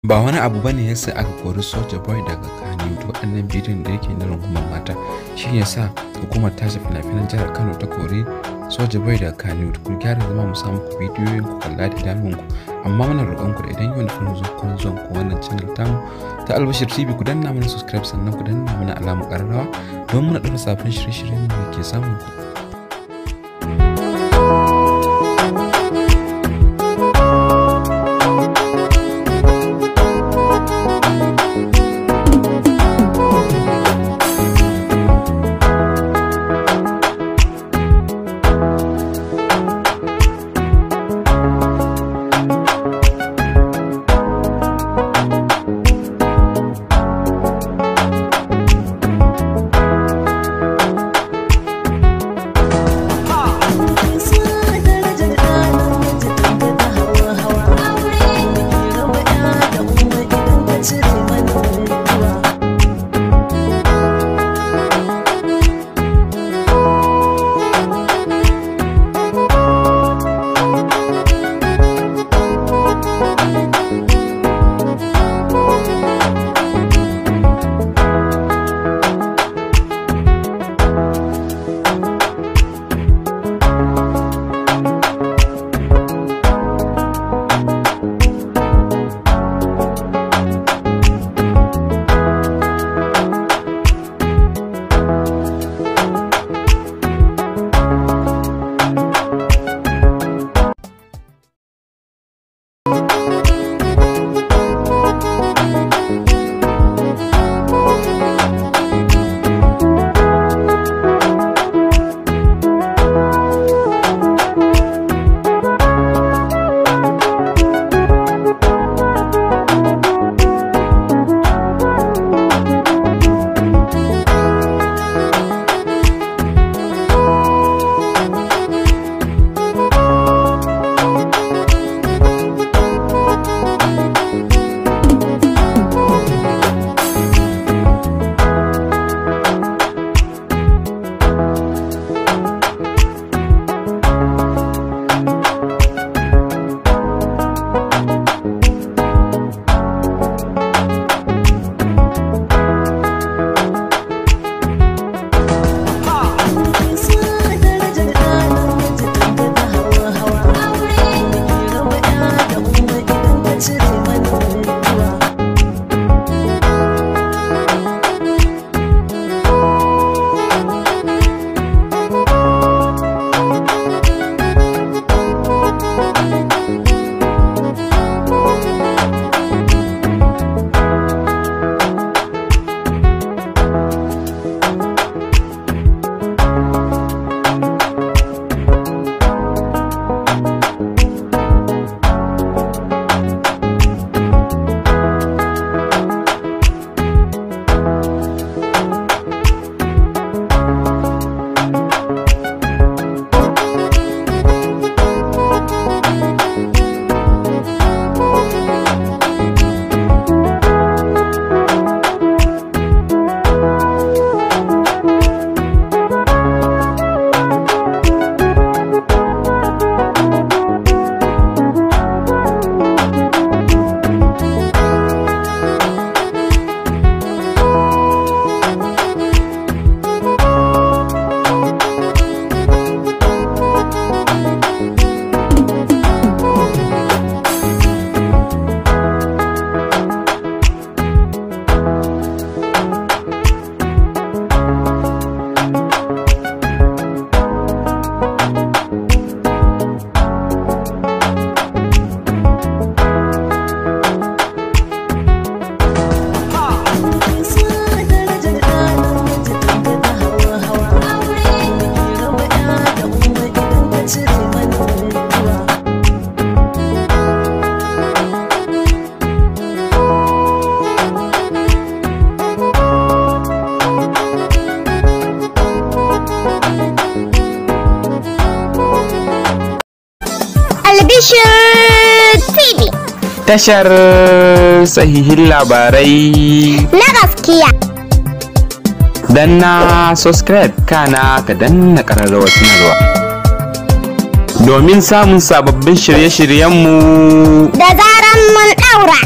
Ba wani abu bane yasa aka kori Soja Boy daga Kannywood. Waɗannan bidiyon da yake na rungumar mata shi ya sa hukumar tace fina-finan jihar Kano ta kori Soja Boy daga Kannywood. Ku gyara zama mu samu ku bidiyoyin ku kalla da idanunku. Amma muna roƙon ku da idan yau ne farkon zuwan ku wannan channel tamu ta Albashir TV, ku danna mana subscribe, sannan ku danna mana alamar ƙararrawa don muna ɗora sabbin shirye-shiryen da ke samun ku. Albishir TV. Tashar sahihin labarai na gaskiya. Danna subscribe, kana ka danna ƙararrawar sanarwa domin samun sababbin shirye-shiryenmu da zaran mun ɗaura.